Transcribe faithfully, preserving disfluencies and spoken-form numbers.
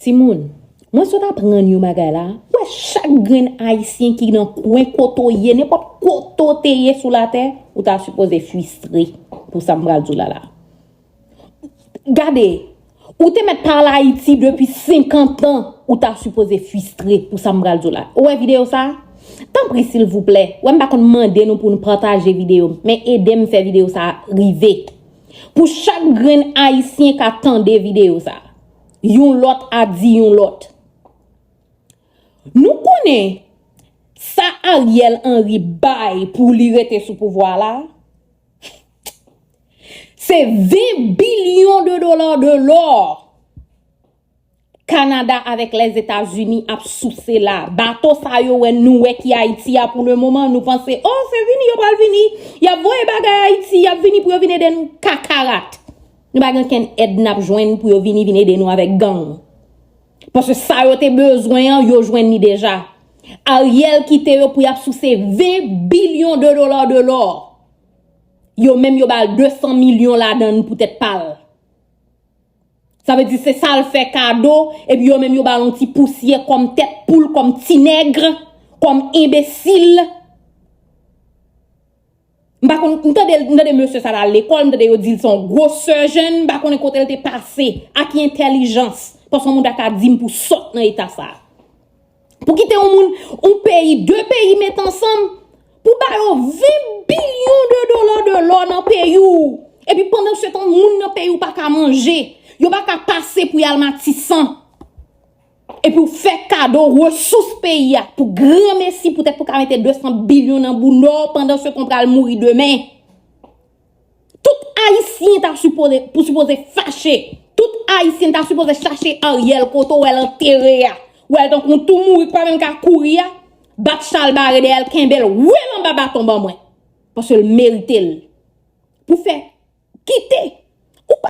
Timoun, mwen sot aprann yon bagay la. Wè, chak grenn Ayisyen ki nan kwen kote w ye, nenpòt kote w te ye sou latè, ou ta sipoze fristre pou sa m pral di w la la. Gade, ou te mèt pale Ayiti depi senkant an, ou ta sipoze fristre pou sa m pral di w la. Ou wè videyo sa? Tanpri, silvouplè, wè m pa konn mande nou pou nou pataje videyo, men ede m fè videyo sa rive. Pou chak grenn Ayisyen ka tande videyo sa, yon lòt a di yon lòt. Nou konnen sa Ariel Henry bay pou li rete sou pouvwa la, se ven bilyon de dola de lò Kanada avèk Lèzetazini ap souse la. Bato sa yo wè nou wè ki Ayiti a pou le moman, nou panse, oh, se vini yo pral vini, y ap voye bagay Ayiti, y ap vini pou yo vin ede nou. Kakarat. Nou pa gen okenn èd n ap jwenn pou yo vini vin ede nou avèk gang. Paske sa yo te bezwen an, yo jwenn li deja. Ariel kite yo pou y ap souse ven bilyon de dola de lò. Yo menm yo ba l de san milyon ladan l poutèt pa l. Sa vle di se sa l fè kado, epi yo menm yo ba l yon ti pousyè kòm tèt poul, kòm ti nèg, kòm enbesil. M pa konn, m tande, m tande mesye sa t al lekòl, m tande yo di l se yon gwo surgeon, m pa konnen kote l te pase, ak ki entèlijans. Paske yon moun ta ka di m pou sot nan eta sa. Pou kite yon moun, yon peyi, de peyi met ansanm, pou ba yo ven bilyon de dola de lò nan peyi w. Epi pandan se tan, moun nan peyi w pa ka manje. Yo pa ka pase pou y al Matisan. Epi w fè kado resous peyi a pou granmesi poutèt pou ka mete de san bilyon nan bounda w pandan se tan w pral mouri demen. Tout Ayisyen ta sipoze, pou sipoze fache. Tout Ayisyen ta sipoze chache Ariel kote w wè l antere a. W wè l tankou yon tou mouri k pa menm ka kouri a. Bat chalbare dèyè l, kenbe l, woule l anba baton ban mwen. Paske l merite l. Pou fè, kite